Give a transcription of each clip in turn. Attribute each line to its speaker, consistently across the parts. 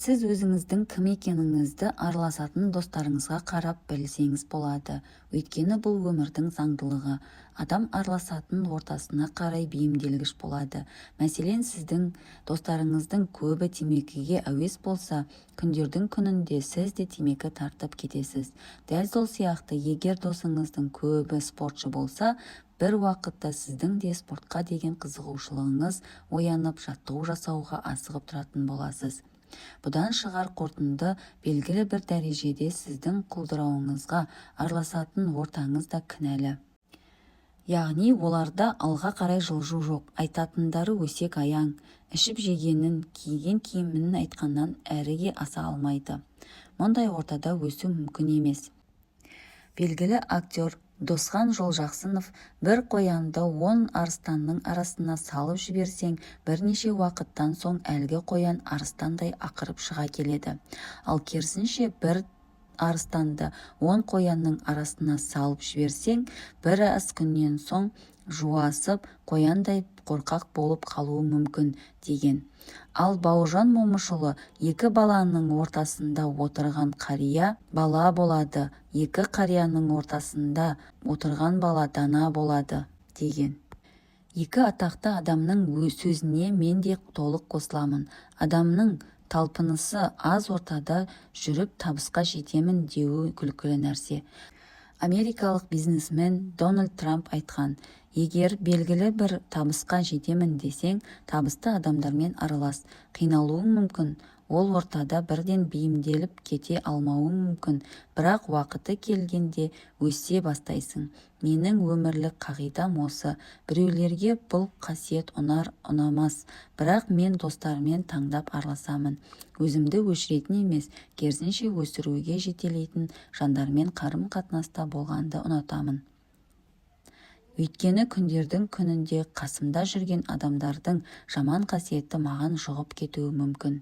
Speaker 1: Сіз өзіңіздің кім екеніңізді араласатын достарыңызға қарап білсеңіз болады. Өйткені бұл өмірдің заңдылығы. Адам араласатын ортасына қарай бейімделгіш болады. Мәселен, сіздің достарыңыздың көбі темекіге әуес болса, күндердің күнінде сіз де темекі тартып кетесіз. Дәл сол сияқты, егер досыңыздың көбі спортшы болса, бір уақытта сіздің де спортқа деген қызығушылығыңыз оянып, жаттығу жасауға асығып тұратын боласыз. Бұдан шығар қорытынды: белгілі бір дәрежеде сіздің құлдырауыңызға араласатын ортаңыз да кінәлі. Яғни оларда алға қарай жылжу жоқ, айтатындары өсек-аяң, ішіп-жегенін, киген киімін айтқаннан әріге аса алмайды. Мұндай ортада өсу мүмкін емес. Белгілі актер Досхан Жолжақсынов: «Бір қоянды 10 арыстанның арасына салып жіберсең, бірнеше уақыттан соң әлгі қоян арыстандай ақырып шыға келеді. Ал керісінше, бір арыстанды 10 қоянның арасына салып жіберсең, біраз күннен соң жуасып, қояндай қорқақ болып қалуы мүмкін», – деген. Ал Бауыржан Момышұлы: «Екі баланың ортасында отырған қария бала болады, екі қарияның ортасында отырған бала дана болады», – деген. Екі атақты адамның сөзіне мен де толық қосыламын. Адамның талпынысы аз ортада жүріп табысқа жетемін деуі күлкілі нәрсе. Америкалық бизнесмен Дональд Трамп айтқан: «Егер белгілі бір табысқа жетемін десең, табысты адамдармен аралас. Қиналуың мүмкін, ол ортада бірден бейімделіп кете алмауың мүмкін, бірақ уақыты келгенде өсе бастайсың». Менің өмірлік қағидам осы. Біреулерге бұл қасиет ұнар, ұнамас, бірақ мен достарыммен таңдап араласамын. Өзімді өшіретін емес, керісінше, өсіруге жетелейтін жандармен қарым-қатынаста болғанды ұнатамын. Өйткені күндердің күнінде қасымда жүрген адамдардың жаман қасиеті маған жұғып кетуі мүмкін.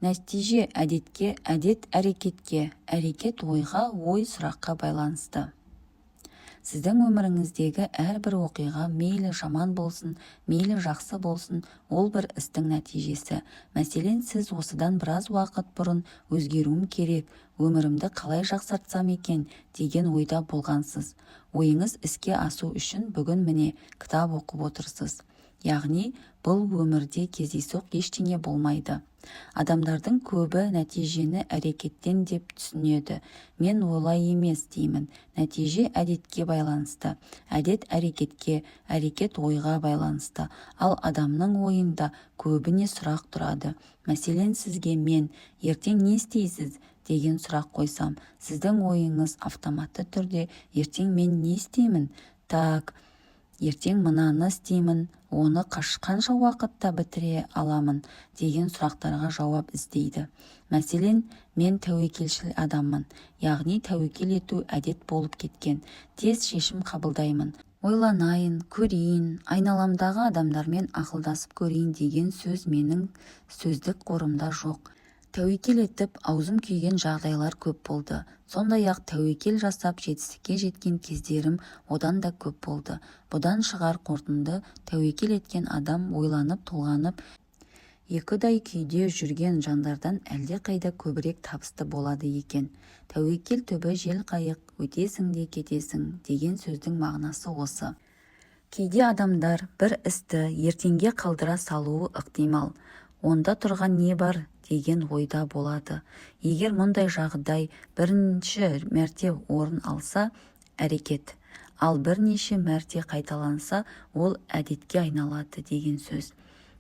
Speaker 1: Нәтиже әдетке, әдет әрекетке, әрекет ойға, ой сұраққа байланысты. Сіздің өміріңіздегі әрбір оқиға, мейлі жаман болсын, мейлі жақсы болсын, ол бір істің нәтижесі. Мәселен, сіз осыдан біраз уақыт бұрын «өзгеруім керек, өмірімді қалай жақсартсам екен» деген ойда болғансыз. Ойыңыз іске асу үшін бүгін, міне, кітап оқып отырсыз. Яғни бұл өмірде кездейсоқ ештеңе болмайды. Адамдардың көбі нәтижені әрекеттен деп түсінеді. Мен олай емес деймін. Нәтиже әдетке байланысты, әдет әрекетке, әрекет ойға байланысты. Ал адамның ойында көбіне сұрақ тұрады. Мәселен, сізге мен «Ертең не істейсіз?» деген сұрақ қойсам, сіздің ойыңыз автоматты түрде «Ертең мен не істеймін? Так, ертең мынаны істеймін, оны қанша уақытта бітіре аламын?» деген сұрақтарға жауап іздейді. Мәселен, мен тәуекелшіл адаммын. Яғни тәуекел ету әдет болып кеткен. Тез шешім қабылдаймын. «Ойланайын, көрейін, айналамдағы адамдармен ақылдасып көрейін» деген сөз менің сөздік қорымда жоқ. Тәуекел етіп, аузым күйген жағдайлар көп болды. Сондай-ақ тәуекел жасап, жетістікке жеткен кездерім одан да көп болды. Бұдан шығар қорытынды: тәуекел еткен адам ойланып-толғанып, екіұдай күйде жүрген жандардан әлдеқайда көбірек табысты болады екен. «Тәуекел түбі желқайық, өтесің де кетесің» деген сөздің мағынасы осы. Кейде адамдар бір істі ертеңге қалдыра салуы ықтимал. «Онда тұрған не бар?» деген ойда болады. Егер мұндай жағдай бірінші мәрте орын алса, әрекет, ал бірнеше мәрте қайталанса, ол әдетке айналады деген сөз.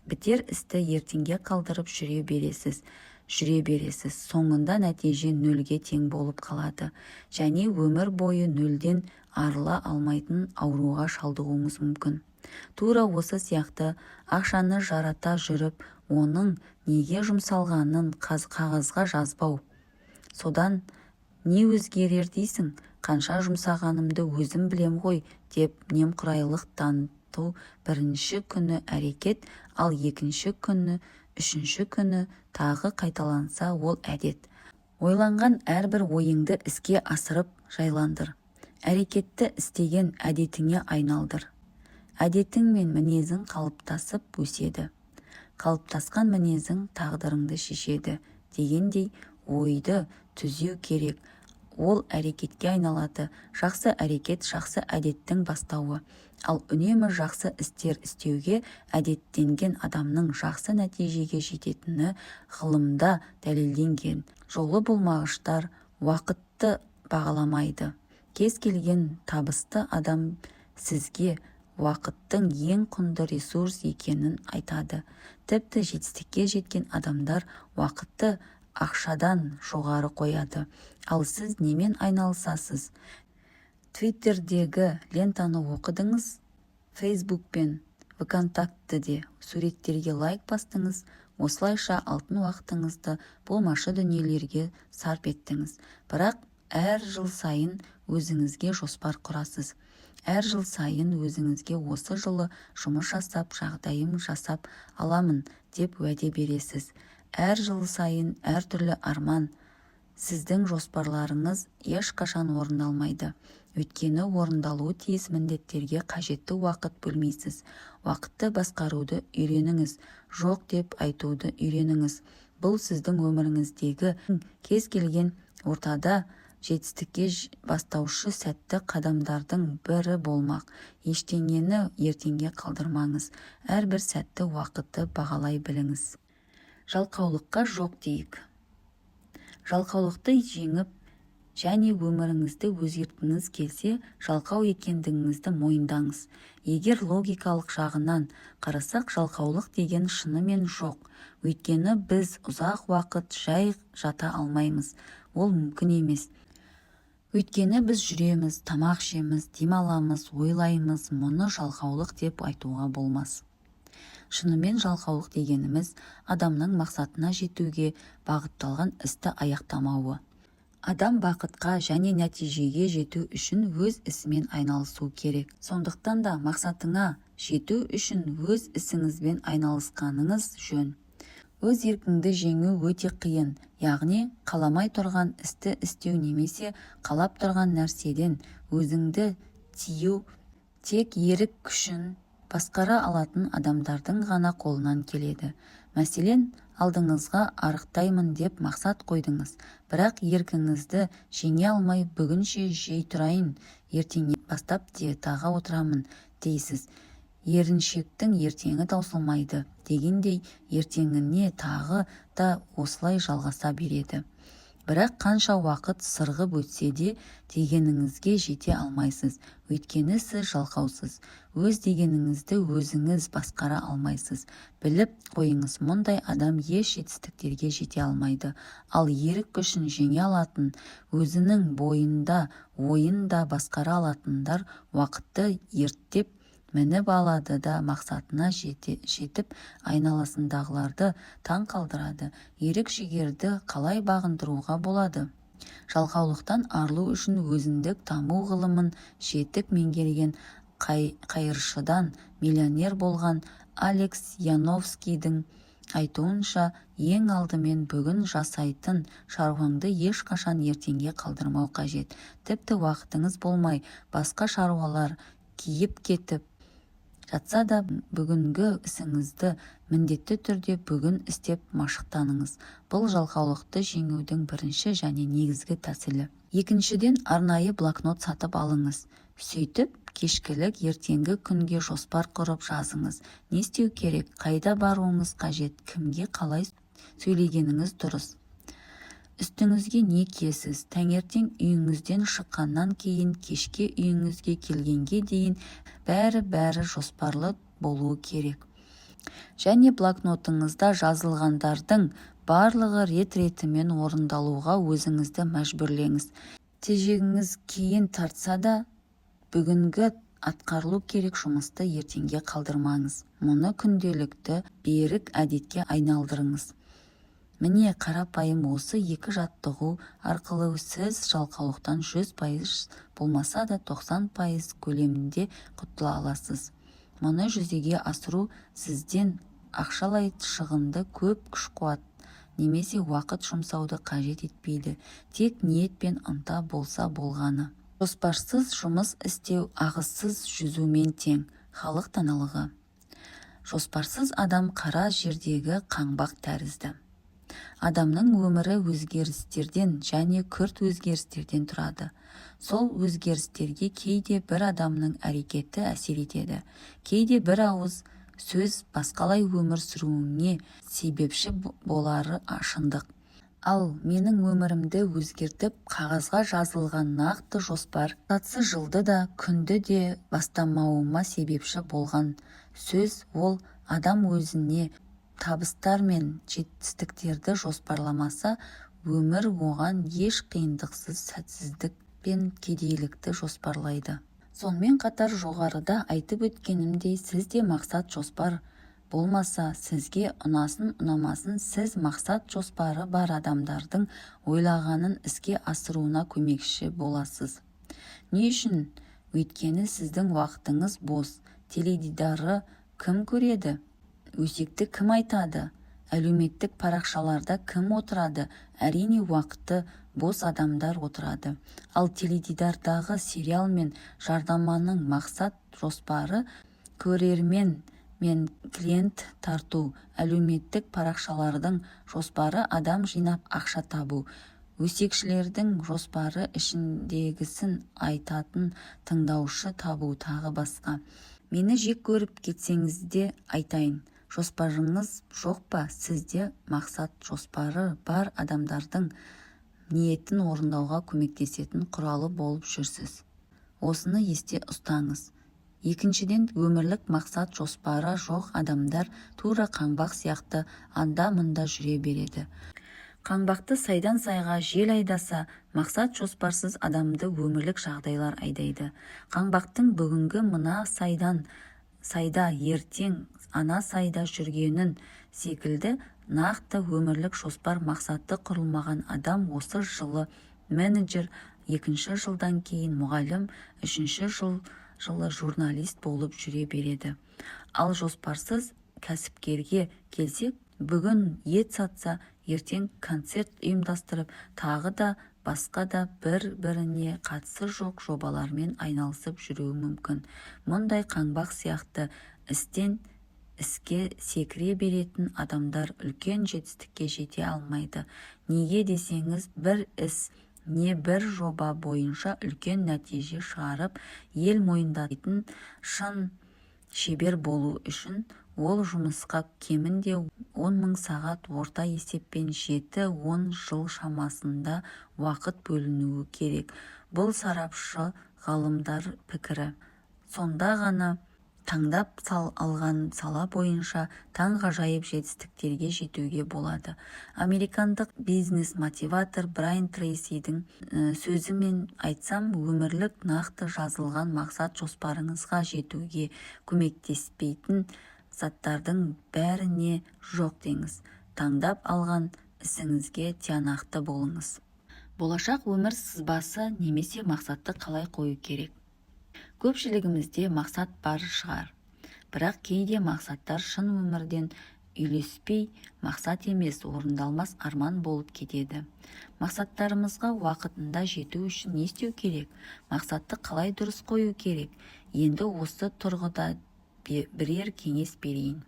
Speaker 1: Бітер істі ертеңге қалдырып жүре бересіз, жүре бересіз, соңында нәтиже нөлге тең болып қалады және өмір бойы нөлден арыла алмайтын ауруға шалдығуыңыз мүмкін. Тура осы сияқты ақшаны жарата жүріп, оның неге жұмсалғанын қағазға жазбау. Содан не өзгерер дейсің? «Қанша жұмсағанымды өзім білем ғой» деп немқұрайлық таныту бірінші күні әрекет, ал екінші күні, үшінші күні тағы қайталанса, ол әдет. Ойланған әрбір ойыңды іске асырып жайландыр. Әрекетті істеген әдетіңе айналдыр. Әдетің мен мінезің қалыптасып өседі. Қалыптасқан мінезің тағдырыңды шешеді. дегендей ойды түзеу керек. Ол әрекетке айналады. Жақсы әрекет – жақсы әдеттің бастауы. Ал үнемі жақсы істер істеуге әдеттенген адамның жақсы нәтижеге жететіні ғылымда дәлелденген. Жолы болмағыштар уақытты бағаламайды. Кез келген табысты адам сізге уақыттың ең құнды ресурс екенін айтады. Тіпті жетістікке жеткен адамдар уақытты ақшадан жоғары қояды. Ал сіз немен айналысасыз? Твиттердегі лентаны оқыдыңыз, Фейсбук пен ВКонтактеде суреттерге лайк бастыңыз. Осылайша алтын уақытыңызды болмашы дүниелерге сарп еттіңіз. Бірақ әр жыл сайын өзіңізге жоспар құрасыз. Әр жыл сайын өзіңізге осы жылы жұмыс жасап, жағдайым жасап аламын деп уәде бересіз. Әр жыл сайын әртүрлі арман. Сіздің жоспарларыңыз ешқашан орындалмайды. Өйткені орындалуы тиіс міндеттерге қажетті уақыт бөлмейсіз. Уақытты басқаруды үйреніңіз, жоқ деп айтуды үйреніңіз. Бұл сіздің өміріңіздегі кез келген ортада жетістікке бастаушы сәтті қадамдардың бірі болмақ. Ештеңені ертеңге қалдырмаңыз. Әрбір сәтті, уақытты бағалай біліңіз. Жалқаулыққа жоқ дейік. Жалқаулықты жеңіп және өміріңізді өзгерткіңіз келсе, жалқау екендігіңізді мойындаңыз. Егер логикалық жағынан қарасақ, жалқаулық деген шынымен жоқ. Өйткені біз ұзақ уақыт жай жата алмаймыз. Ол мүмкін емес. Өйткені біз жүреміз, тамақ ішеміз, демаламыз, ойлаймыз. Мұны жалқаулық деп айтуға болмас. Шынымен жалқаулық дегеніміз – адамның мақсатына жетуге бағытталған істі аяқтамауы. Адам бақытқа және нәтижеге жету үшін өз ісімен айналысу керек. Сондықтан да мақсатыңа жету үшін өз ісіңізбен айналысқаныңыз жөн. Өз еркіңді жеңу өте қиын, яғни қаламай тұрған істі істеу немесе қалап тұрған нәрседен өзіңді тыю тек ерік күшін басқара алатын адамдардың ғана қолынан келеді. Мәселен, алдыңызға арықтаймын деп мақсат қойдыңыз, бірақ еркіңізді жеңе алмай, бүгінше жей тұрайын, ертеңнен бастап диетаға отырамын дейсіз. Еріншектің ертеңі таусылмайды дегендей, ертеңіне тағы да осылай жалғаса береді. Бірақ қанша уақыт сырғып өтсе де, дегеніңізге жете алмайсыз. Өйткені сіз жалқаусыз. Өз дегеніңізді өзіңіз басқара алмайсыз. Біліп қойыңыз, мұндай адам еш жетістіктерге жете алмайды. Ал ерік күшін жеңе алатын, өзінің бойында ойын да басқара алатындар уақытты ерттеп мініп алады да, мақсатына жетіп, айналасындағыларды таң қалдырады. Ерік-жігерді қалай бағындыруға болады? Жалқаулықтан арылу үшін өзіндік даму ғылымын жетік меңгерген, қайыршыдан миллионер болған Алекс Яновскийдің айтуынша, ең алдымен бүгін жасайтын шаруаңды ешқашан ертеңге қалдырмау қажет. Тіпті уақытыңыз болмай, басқа шаруалар киіп кетіп жатса да, бүгінгі ісіңізді міндетті түрде бүгін істеп машықтаныңыз. Бұл – жалқаулықты жеңудің бірінші және негізгі тәсілі. Екіншіден, арнайы блокнот сатып алыңыз. Сөйтіп, кешкілік ертеңгі күнге жоспар құрып жазыңыз. Не істеу керек, қайда баруыңыз қажет, кімге қалай сөйлегеніңіз дұрыс, үстіңізге не киесіз, таңертең үйіңізден шыққаннан кейін кешке үйіңізге келгенге дейін бәрі-бәрі жоспарлы болуы керек. Және блокнотыңызда жазылғандардың барлығы рет-ретімен орындалуға өзіңізді мәжбүрлеңіз. Тежегіңіз кейін тартса да, бүгінгі атқарылу керек жұмысты ертеңге қалдырмаңыз. Мұны күнделікті берік әдетке айналдырыңыз. Міне, қарапайым осы екі жаттығу арқылы сіз жалқаулықтан 100% болмаса да, 90% көлемінде құтыла аласыз. Мұны жүзеге асыру сізден ақшалай шығынды, көп күш-қуат немесе уақыт жұмсауды қажет етпейді. Тек ниет пен ынта болса болғаны. Жоспарсыз жұмыс істеу ағыссыз жүзумен тең. Халық даналығы. Жоспарсыз адам қара жердегі қаңбақ тәрізді. Адамның өмірі өзгерістерден және күрт өзгерістерден тұрады. Сол өзгерістерге кейде бір адамның әрекеті әсер етеді, кейде бір ауыз сөз басқалай өмір сүруіңе себепші болары шындық. Ал менің өмірімді өзгертіп, қағазға жазылған нақты жоспар, мақсатсыз жылды да, күнді де бастамауыма себепші болған сөз ол: адам өзіне табыстар мен жетістіктерді жоспарламаса, өмір оған еш қиындықсыз сәтсіздік пен кедейлікті жоспарлайды. Сонымен қатар, жоғарыда айтып өткенімдей, сізде мақсат-жоспар болмаса, сізге ұнасын-ұнамасын, сіз мақсат-жоспары бар адамдардың ойлағанын іске асыруына көмекші боласыз. Не үшін? Өйткені сіздің уақытыңыз бос. Теледидарды кім көреді? Өсекті кім айтады? Әлеуметтік парақшаларда кім отырады? Әрине, уақыты бос адамдар отырады. Ал теледидардағы сериал мен жарнаманың мақсат-жоспары көрермен мен клиент тарту, әлеуметтік парақшалардың жоспары адам жинап, ақша табу, өсекшілердің жоспары ішіндегісін айтатын тыңдаушы табу, тағы басқа. Мені жек көріп кетсеңіз де айтайын: жоспарыңыз жоқ па, сізде мақсат-жоспары бар адамдардың ниетін орындауға көмектесетін құралы болып жүрсіз. Осыны есте ұстаңыз. Екіншіден, өмірлік мақсат-жоспары жоқ адамдар тура қаңбақ сияқты анда-мында жүре береді. Қаңбақты сайдан сайға жел айдаса, мақсат-жоспарсыз адамды өмірлік жағдайлар айдайды. Қаңбақтың бүгінгі мына сайда, ертең ана сайда жүргенін секілді, нақты өмірлік жоспар, мақсаты құрылмаған адам осы жылы менеджер, екінші жылдан кейін мұғалім, үшінші жылы журналист болып жүре береді. Ал жоспарсыз кәсіпкерге келсек, бүгін ет сатса, ертең концерт ұйымдастырып, тағы да басқа да бір-біріне қатысы жоқ жобалармен айналысып жүруі мүмкін. Мұндай қаңбақ сияқты істен іске секіре беретін адамдар үлкен жетістікке жете алмайды. Неге десеңіз, бір іс не бір жоба бойынша үлкен нәтиже шығарып, ел мойындайтын шын шебер болу үшін ол жұмысқа кемінде 10 000 сағат, орта есеппен 7-10 жыл шамасында уақыт бөлінуі керек. Бұл сарапшы ғалымдар пікірі. Сонда ғана таңдап алған сала бойынша таңғажайып жетістіктерге жетуге болады. Американдық бизнес-мотиватор Брайан Трейсидің сөзімен айтсам, өмірлік нақты жазылған мақсат-жоспарыңызға жетуге көмектеспейтін заттардың бәріне жоқ деңіз. Таңдап алған ісіңізге тиянақты болыңыз. Болашақ өмір сызбасы немесе мақсатты қалай қою керек? Көпшілігімізде мақсат бар шығар. Бірақ кейде мақсаттар шын өмірден үйлеспей, мақсат емес, орындалмас арман болып кетеді. Мақсаттарымызға уақытында жету үшін не істеу керек? Мақсатты қалай дұрыс қою керек? Енді осы тұрғыда бірер кеңес берейін.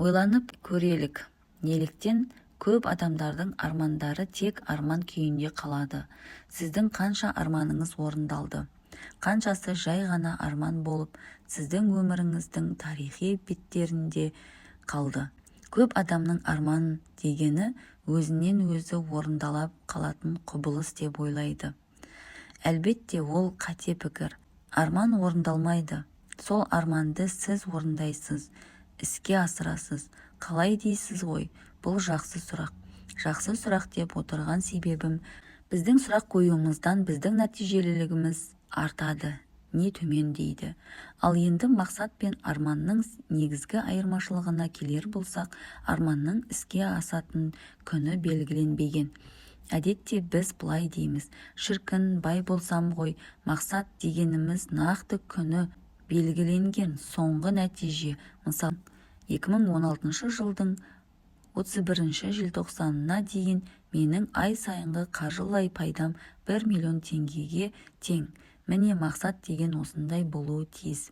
Speaker 1: Ойланып көрелік: неліктен көп адамдардың армандары тек арман күйінде қалады? Сіздің қанша арманыңыз орындалды? Қаншасы жай ғана арман болып, сіздің өміріңіздің тарихи беттерінде қалды? Көп адамның арман дегені өзінен өзі орындала қалатын құбылыс деп ойлайды. Әлбетте, ол қате пікір. Арман орындалмайды, сол арманды сіз орындайсыз, іске асырасыз. Қалай дейсіз ғой? Бұл жақсы сұрақ. Жақсы сұрақ деп отырған себебім, біздің сұрақ қоюымыздан біздің нәтижелілігіміз артады не төмендейді. Ал енді мақсат пен арманның негізгі айырмашылығына келер болсақ, арманның іске асатын күні белгіленбеген. Әдетте біз былай дейміз: «Шіркін, бай болсам ғой». Мақсат дегеніміз нақты күні белгіленген соңғы нәтиже. Мысалы, 2016 жылдың 31 желтоқсанына дейін менің ай сайынғы қаржылай пайдам 1 миллион теңгеге тең. Міне, мақсат деген осындай болуы тиіс.